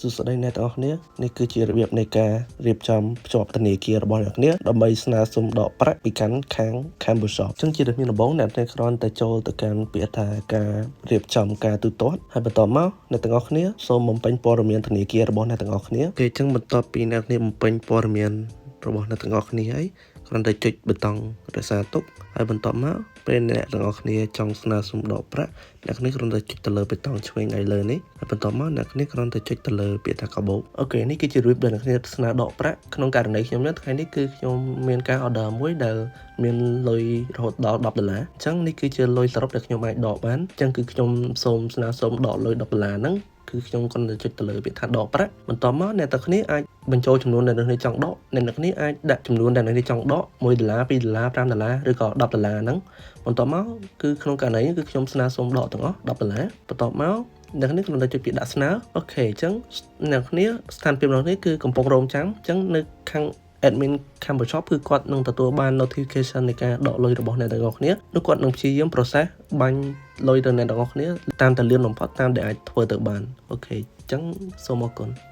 សួស្តីអ្នកទាំងអស់គ្នានេះគឺជារបៀបនៃការរៀបចំភ្ជាប់ធនាគាររបស់អ្នកគ្នាដើម្បីស្នើសុំដកប្រាក់ពីកាន់ខាង Camboshop អញ្ចឹងជាជំហានដំបូងអ្នកទាំងគ្រាន់តែចូលទៅកាន់ពាក្យថាការរៀបចំការទូទាត់ហើយបន្ទាប់មកអ្នកទាំងអស់គ្នាសូមបំពេញព័ត៌មានធនាគាររបស់អ្នកទាំងអស់គ្នាគេអញ្ចឹងបន្ទាប់ពីអ្នកគ្នាបំពេញព័ត៌មានរបស់អ្នកទាំងអស់គ្នាហើយគ្រាន់តែចុចប៊ូតុងរក្សាទុកហើយបន្ទាប់មកពេលអ្នកទាំងអស់គ្នាចង់ស្នើសុំដកប្រាក់អ្នកគ្នាគ្រាន់តែចុចទៅលើប៊ូតុងឆ្វេងដៃលើនេះហើយបន្ទាប់មកអ្នកគ្នាគ្រាន់តែចុចទៅលើពាក្យថាកាបូប OK នេះគឺជារបៀបដែលអ្នកគ្នាស្នើដកប្រាក់ក្នុងករណីខ្ញុំនេះថ្ងៃនេះគឺខ្ញុំមានការ order មួយដែលមានលុយរហូតដល់10ដុល្លារអញ្ចឹងនេះគឺជាលុយសរុបដែលខ្ញុំអាចដកបានអញ្ចឹងគឺខ្ញុំសូមស្នើសុំដកលុយ10ដុល្លារហ្នឹងគឺខ្ញុំគ្រាន់តែចុចទៅលើពាក្យថាដកប្រាក់បន្ទាប់មកអ្នកទាំងគ្នាអាចបញ្ចូលចំនួនដែលអ្នកគ្នាចង់ដកអ្នកទាំងគ្នាអាចដាក់ចំនួនដែលអ្នកគ្នាចង់ដក1ដុល្លារ2ដុល្លារ5ដុល្លារឬក៏10ដុល្លារហ្នឹងបន្ទាប់មកគឺក្នុងករណីនេះគឺខ្ញុំស្នើសុំដកទាំងអស់10ដុល្លារបន្ទាប់មកអ្នកគ្នាគ្រាន់តែចុចពាក្យដាក់ស្នើ OK អញ្ចឹងអ្នកគ្នាស្ថានភាពរបស់នេះគឺកំពុងរងចាំអញ្ចឹងនៅខាង admin Camboshop គឺគាត់នឹងទទួលបាន notification នៃការដកលុយរបស់អ្នកទាំងអស់គ្នានោះគាត់នឹងព្យាយាម process បាញ់លុយទៅអ្នកទាំងអស់គ្នាតាមតែលឿនបំផុតតាមដែលអាចធ្វើទៅបាន OK អញ្ចឹងសូមអរគុណ។